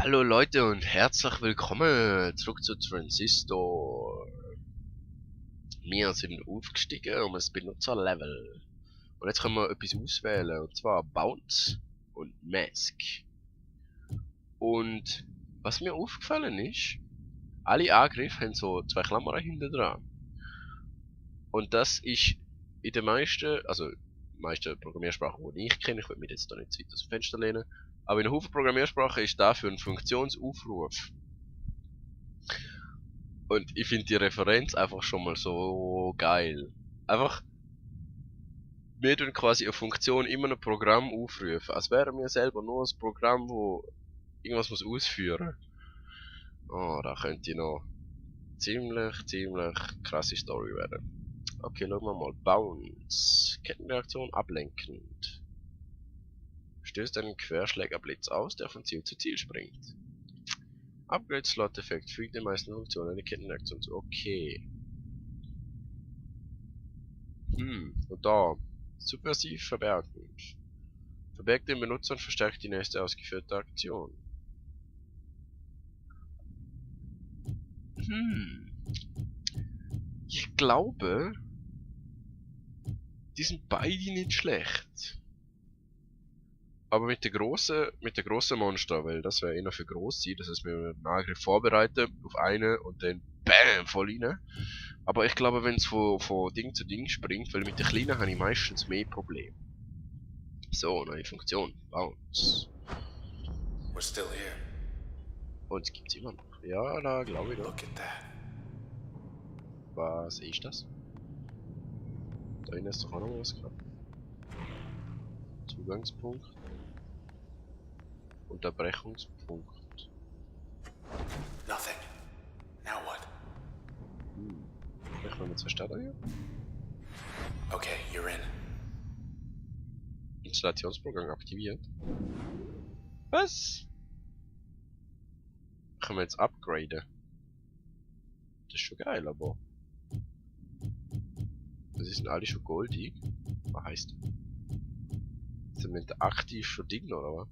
Hallo Leute und herzlich willkommen zurück zu Transistor. Wir sind aufgestiegen um das Benutzerlevel. Und jetzt können wir etwas auswählen, und zwar Bounce und Mask. Und was mir aufgefallen ist, alle Angriffe haben so zwei Klammern hinten dran. Und das ist in den meisten Programmiersprachen, die ich kenne, ich will mich jetzt da nicht zu weit aus dem Fenster lehnen, aber in der Haufen Programmiersprachen ist dafür ein Funktionsaufruf. Und ich finde die Referenz einfach schon mal so geil. Einfach, wir tun quasi eine Funktion immer ein Programm aufrufen, als wären wir selber nur ein Programm, wo irgendwas muss ausführen. Oh, da könnte noch ziemlich krasse Story werden. Okay, schauen wir mal. Bounce. Kettenreaktion ablenkend. Stößt einen Querschlägerblitz aus, der von Ziel zu Ziel springt. Upgrade-Slot-Effekt fügt den meisten Funktionen eine Kettenreaktion zu. Okay. Und da. Subversiv verbergen. Verbergt den Benutzer und verstärkt die nächste ausgeführte Aktion. Ich glaube, die sind beide nicht schlecht. Aber mit der großen Monster, weil das wäre eher für groß sein, das heißt, wir einen Angriff vorbereiten auf eine und dann BAM voll rein. Aber ich glaube, wenn es von Ding zu Ding springt, weil mit der kleinen habe ich meistens mehr Probleme. So, neue Funktion. Bounce. We're still here. Und es gibt's immer noch. Ja, da glaube ich doch. Look at that. Was ist das? Da hinten ist doch auch noch was gehabt. Zugangspunkt. Unterbrechungspunkt. Nothing. Now what? Vielleicht wollen wir zwei Starter hier? Okay, you're in. Installationsprogramm aktiviert. Was? Können wir jetzt upgraden? Das ist schon geil, aber... Sie sind alle schon goldig. Was heißt? Sind wir aktiv schon Ding, oder was?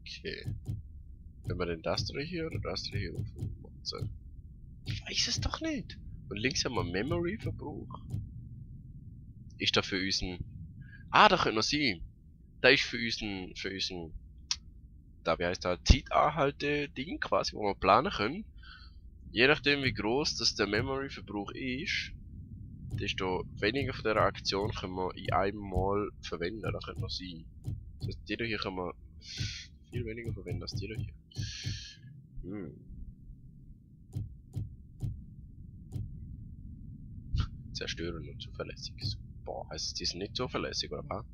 Okay. Wenn wir denn das hier oder das hier aufmachen? Ich weiß es doch nicht. Und links haben wir Memory-Verbrauch. Ist da für unseren... Ah, da könnte noch sein. Da ist für unseren... Da, wie heißt das? Zeitanhalte-Ding quasi, wo wir planen können. Je nachdem wie groß das der Memory-Verbrauch ist, desto weniger von dieser Aktion können wir in einem Mal verwenden. Das könnte noch sein. Das heißt, die hier können wir viel weniger verwenden als die hier. Zerstören und zuverlässig. Boah, heißt es, die sind nicht zuverlässig, oder was?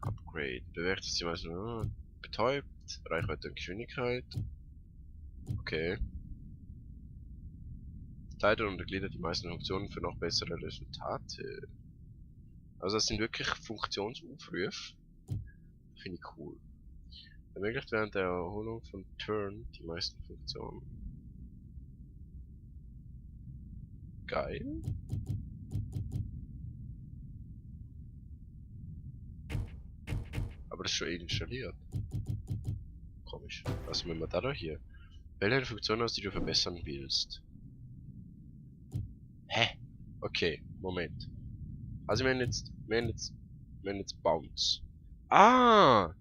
Upgrade. Bewegt es die meisten. Betäubt. Reichweite und Geschwindigkeit. Okay. Teilt und untergliedert die meisten Funktionen für noch bessere Resultate. Also das sind wirklich Funktionsaufrufe. Finde ich cool. Ermöglicht während der Erholung von Turn die meisten Funktionen. Geil. Aber das ist schon installiert. Komisch. Was nehmen wir da doch hier? Wähle eine Funktion aus, die du verbessern willst. Hä? Okay, Moment. Also wir haben jetzt Bounce. Ah!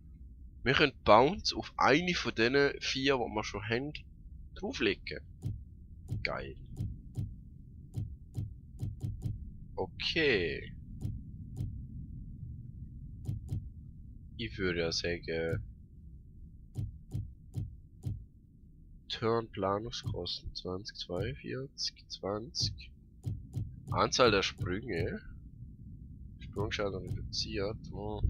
Wir können Bounce auf eine von diesen 4, die wir schon haben, drauflegen. Geil. Okay. Ich würde ja sagen... Turn Planungskosten 20, 42, 20. Anzahl der Sprünge. Sprungschaden reduziert. Oh.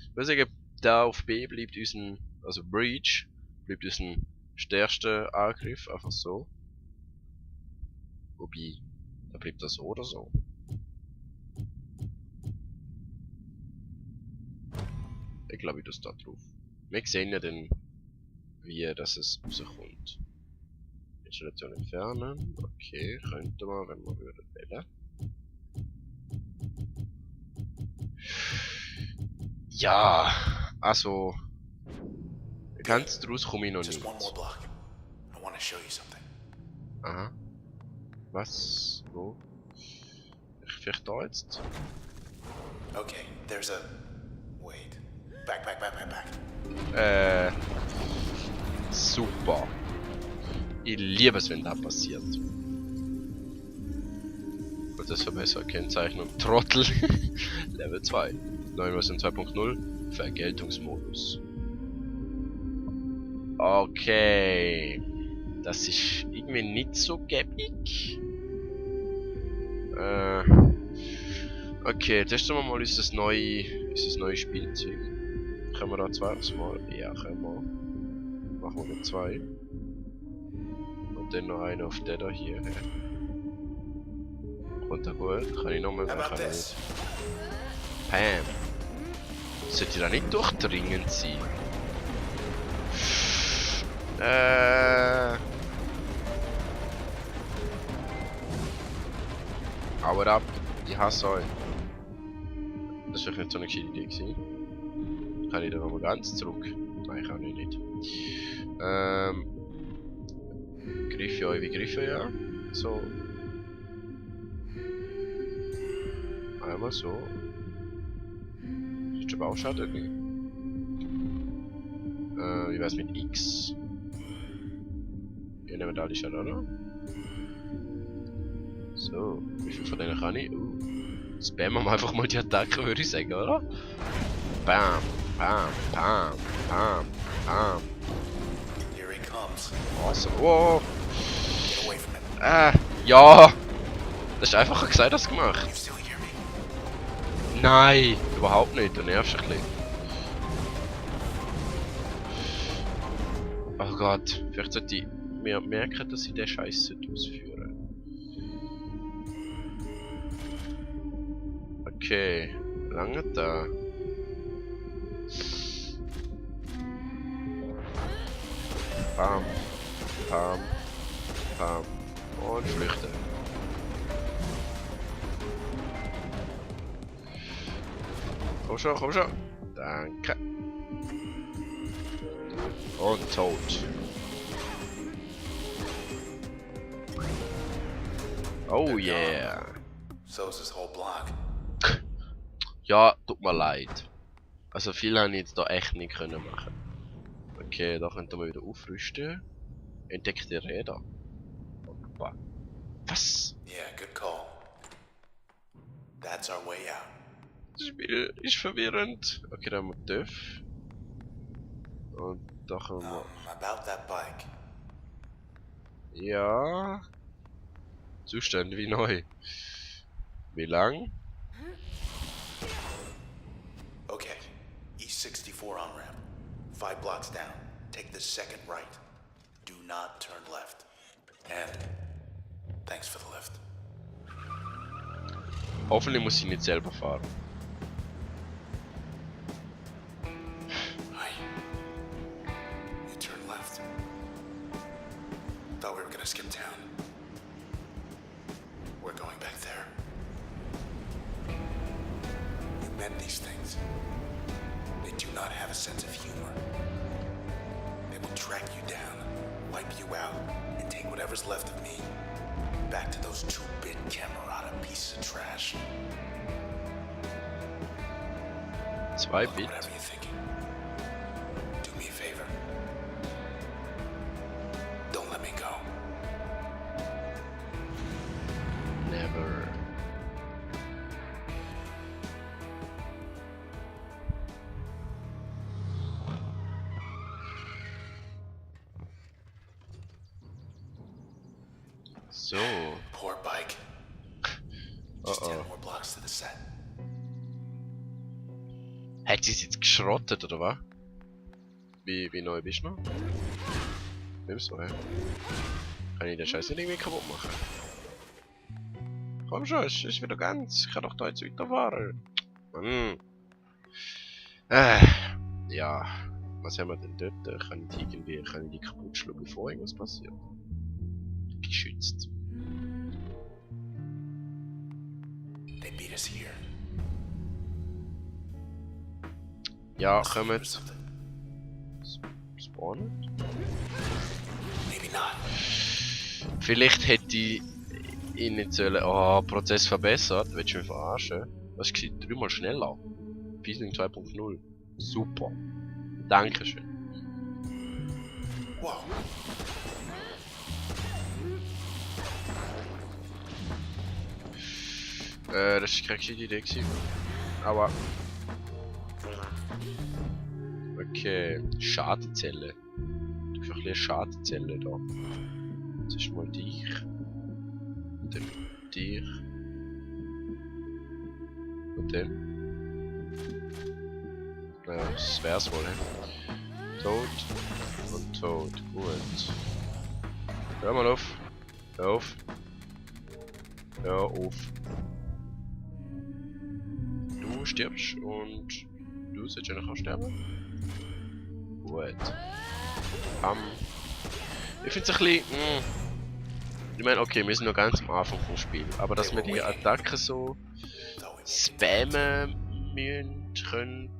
Ich würde sagen, da auf B bleibt unseren, also Breach, bleibt unseren stärkster Angriff einfach so. Wobei, da bleibt das so oder so. Ich glaube, ich das da drauf. Wir sehen ja dann, wie das es rauskommt. Installation entfernen. Okay, könnte man, wenn man würde wählen. Ja, also ganz draus komme ich noch Just nicht. one more block. I want to show you something. Aha. Was? Wo? Vielleicht da jetzt? Okay, there's a... Wait. Back. Super. Ich liebe es, wenn das passiert. Und das verbessert Kennzeichnung. Trottel. Level 2. Neue Version 2.0. Vergeltungsmodus. Okay. Das ist irgendwie nicht so gäbig. Okay, testen wir mal unser neues Spielzeug. Können wir da zweites Mal? Ja, können wir. Machen wir mit 2. Und dann noch einen auf den da hier. Kommt da gut? Kann ich nochmal How machen? about this? Pam. Sollte da nicht durchdringend sein? Hauert ab. Ich hasse euch. Das ist vielleicht nicht so eine gescheite Idee gewesen. Kann ich da nochmal ganz zurück? Nein, kann ich nicht. Griffe euch wie Griffe, ja. So. Einmal so. Ist schon Bauschaden nicht. Wie wär's mit X? Ihr nehmt alle schon, oder? So, wie viel von denen kann ich? Spammen wir einfach mal die Attacke, würde ich sagen, oder? Bam, bam, bam, bam, bam. Here he comes. Awesome. Wow. Get away from him. Ja! Das ist einfacher gesagt als gemacht. You still hear me? Nein, überhaupt nicht. Du nervst ein bisschen. Oh Gott, vielleicht sollte ich mir merken, dass ich den Scheiß ausführen. Okay, lange da. Bam, bam, bam und flüchten. Komm schon. Danke. Und tot. Oh yeah. So is this whole block. Ja, tut mir leid. Also viel habe ich jetzt da echt nicht können machen. Okay, da könnten wir wieder aufrüsten. Entdeckte Räder. Opa. Was? Yeah, good call. That's our way out. Das Spiel ist verwirrend. Okay, dann haben wir TÜV. Und da können wir... About that bike. Ja... Zustand wie neu. Wie lang? Okay, East 64 on ramp. 5 blocks down. Take the second right. Do not turn left. And thanks for the lift. Hoffentlich muss ich nicht selber fahren. Hi. You turn left. Thought we were gonna skip town. We're going back there. You met these things. They do not have a sense of humor. They will track you down, wipe you out, and take whatever's left of me back to those 2-bit Camerata pieces of trash. 2-Bit. Whatever you're thinking. Do me a favor. Don't let me go. Never. So. Poor bike. Just 10 more blocks to the set. Hat sie es jetzt geschrottet, oder was? Wie neu bist du noch? Nimm so, hä? Kann ich den Scheiß nicht irgendwie kaputt machen? Komm schon, es ist wieder ganz. Ich kann doch da jetzt weiterfahren. Mann. Ja. Was haben wir denn dort? Kann ich die kaputt schlagen, bevor irgendwas passiert? Geschützt. They beat us here. Ja, A secret or kommt. something? Spawnen? Maybe not. Vielleicht hätte ich ihn nicht sollen. Oh, Prozess verbessert. Willst du mich verarschen? Was geschieht? 3-mal schneller. Fiesling 2.0. Super. Dankeschön. Whoa. Das ist keine gescheite Idee gewesen. Aber. Okay. Schadenzelle. Einfach ein bisschen Schadenzelle da. Jetzt ist mal dich. Und dann dich. Und dann. Naja, das wär's wohl, he? Tot. Und tot. Gut. Hör mal auf. Hör auf. Hör auf. Du stirbst und du sollst ja noch auch sterben. Gut. Ich find's ein bisschen. Ich meine, okay, wir sind noch ganz am Anfang vom Spiel, aber dass wir die Attacke so spammen müssen, können,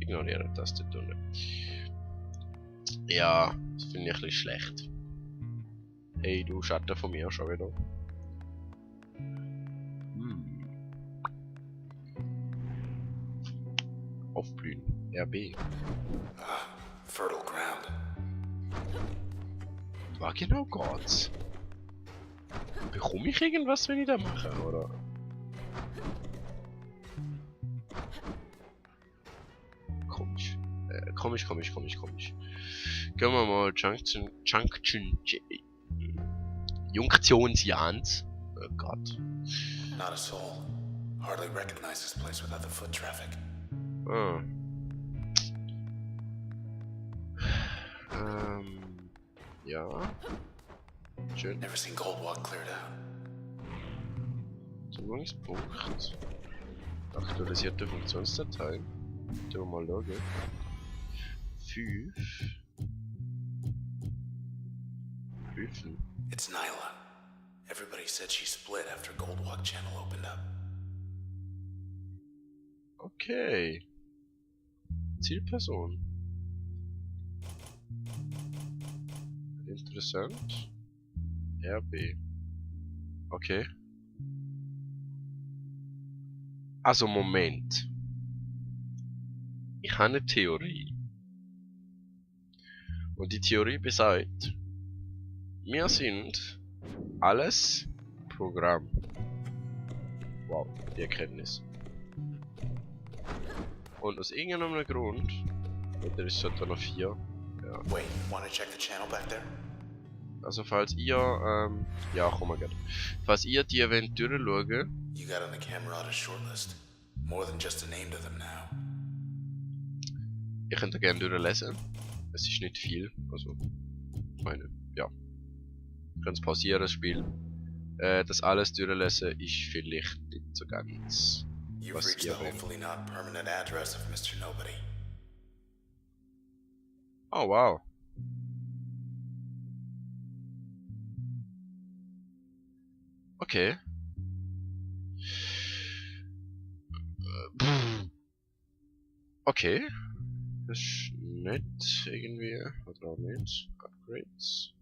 ignorieren das zu tun. Ja, das finde ich ein bisschen schlecht. Hey, du Schatten von mir schon wieder. Aufblühen. RB. Fertile ground. War genau Gods. Bekomme ich irgendwas, wenn ich da mache, oder? Komisch. Komisch. Gehen wir mal Junktionsjans. Oh Gott. Not a soul. Hardly recognize this place without the foot traffic. Ah. Ja. Schön. Never seen Goldwalk cleared out. Zugangspunkt. Aktualisierte Funktionsdateien. Tun wir mal schauen. 5. Prüfen. It's Nyla. Everybody said she split after Goldwalk Channel opened up. Okay. Zielperson. Interessant. RB. Okay. Also Moment. Ich habe eine Theorie. Und die Theorie besagt, wir sind alles Programm. Wow, die Erkenntnis. Und aus irgendeinem Grund, oder ist es noch 4, ja. Wait, wanna check the channel back there? Also falls ihr, ja komm mal gerne. Falls ihr die Event durchschaut, You got on the camera on a shortlist. More than just a name to them now. ihr könnt da gerne durchlesen. Es ist nicht viel, also, ich meine, ja. Ihr könnt pausieren, das Spiel. Das alles durchlesen ist vielleicht nicht so ganz, You've was reached the ihr wollt. hopefully not permanent address of Mr. Nobody. Oh wow. Okay. Okay. Das ist nett irgendwie. Oder auch nicht. Upgrades.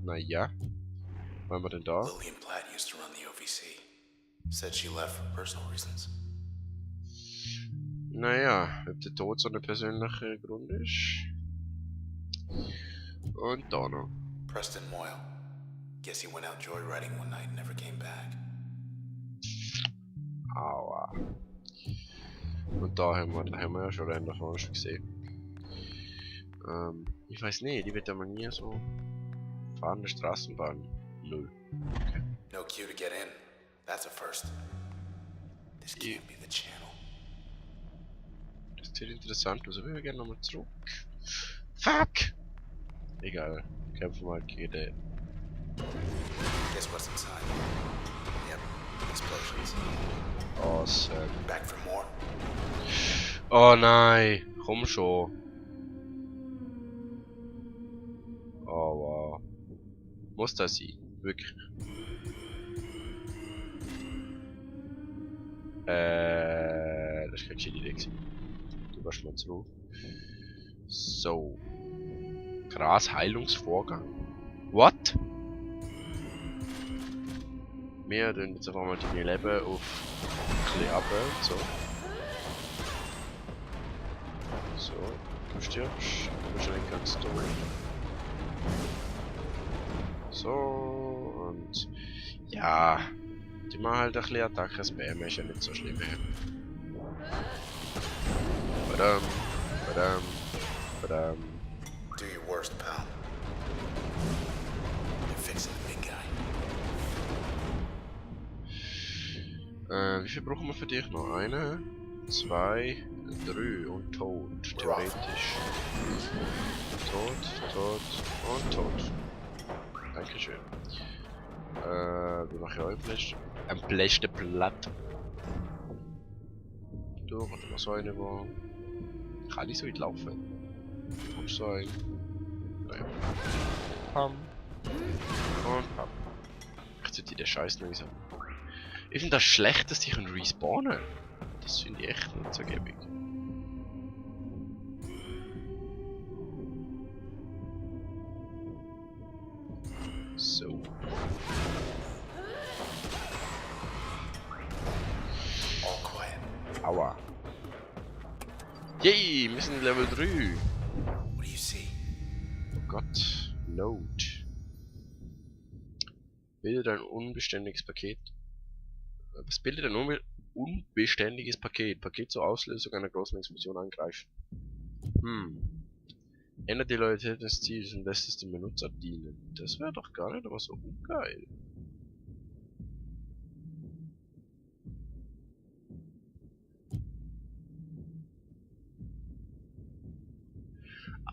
Naja. Was haben wir denn da? Lillian Platt used to run the OVC. Said she left for personal reasons. Naja, ob der Tod so ein persönlicher Grund ist. Und da noch. Preston Moyle. Guess he went out joyriding one night and never came back. Aua. Und da haben wir ja schon Ränder vorne schon gesehen. Ich weiß nicht, die wird aber nie so fahrende Straßenbahn. Null. Okay. No queue to get in. That's a first. This can't be the channel. Das sieht interessant aus, aber wir gehen nochmal zurück. Fuck! Egal, kämpfen wir halt gegen den. Guess what's inside? Yep, explosions. Awesome. Back for more? Oh nein, komm schon. Oh wow. Muss das sein? Wirklich? Das ist keine gescheite Idee gewesen. Du gehst mal zurück. So. Krass, Heilungsvorgang. What? Wir tun jetzt einfach mal deine Leben auf ein bisschen runter und so. So, du stirbst, du bist ja nicht ganz tot. So, und ja, die machen halt ein bisschen Attacken, Spam ist ja nicht so schlimm. Badam, badam, badam. Do your worst, pal. You're fixing the big guy. Wie viel brauchen wir für dich noch? Eine, 2, 3 und tot, theoretisch. Tot und tot. Dankeschön. Wir machen ja auch ein Blech Blatt. Du, warte mal so eine wo. Kann nicht so weit laufen. Und so ein. Naja. Pam. Und pam. Ich sollte den Scheiß lösen. Ich finde das schlecht, dass die können respawnen. Das finde ich echt nicht so gäbig. So. All quiet. Aua. Yay, wir sind Level 3. What do you see? Oh Gott. Load. Bildet ein unbeständiges Paket. Was bildet ein unbeständiges Paket? Paket zur Auslösung einer großen Explosion angreifen. Ändert die Loyalität des Ziels und lässt es dem Benutzer dienen. Das wäre doch gar nicht aber so ungeil.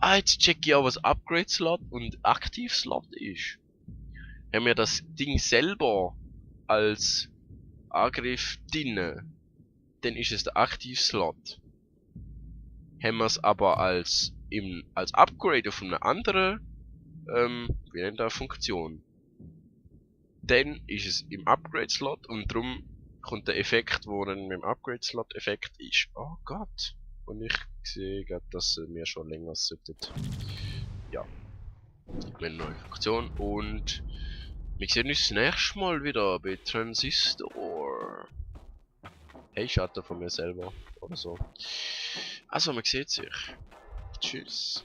Ah, jetzt check ich auch, was Upgrade-Slot und Aktiv-Slot ist. Haben wir das Ding selber als Angriff drin, dann ist es der Aktiv-Slot. Haben wir es aber als Upgrade auf eine andere, wie nennt das, Funktion, dann ist es im Upgrade-Slot und darum kommt der Effekt, wo dann mit dem Upgrade-Slot-Effekt ist. Oh Gott. Und ich sehe gerade, dass wir schon länger sollten. Ja. Eine neue Funktion und wir sehen uns das nächste Mal wieder bei Transistor. Hey, Schatten von mir selber oder so. Also, man sieht sich. Tschüss.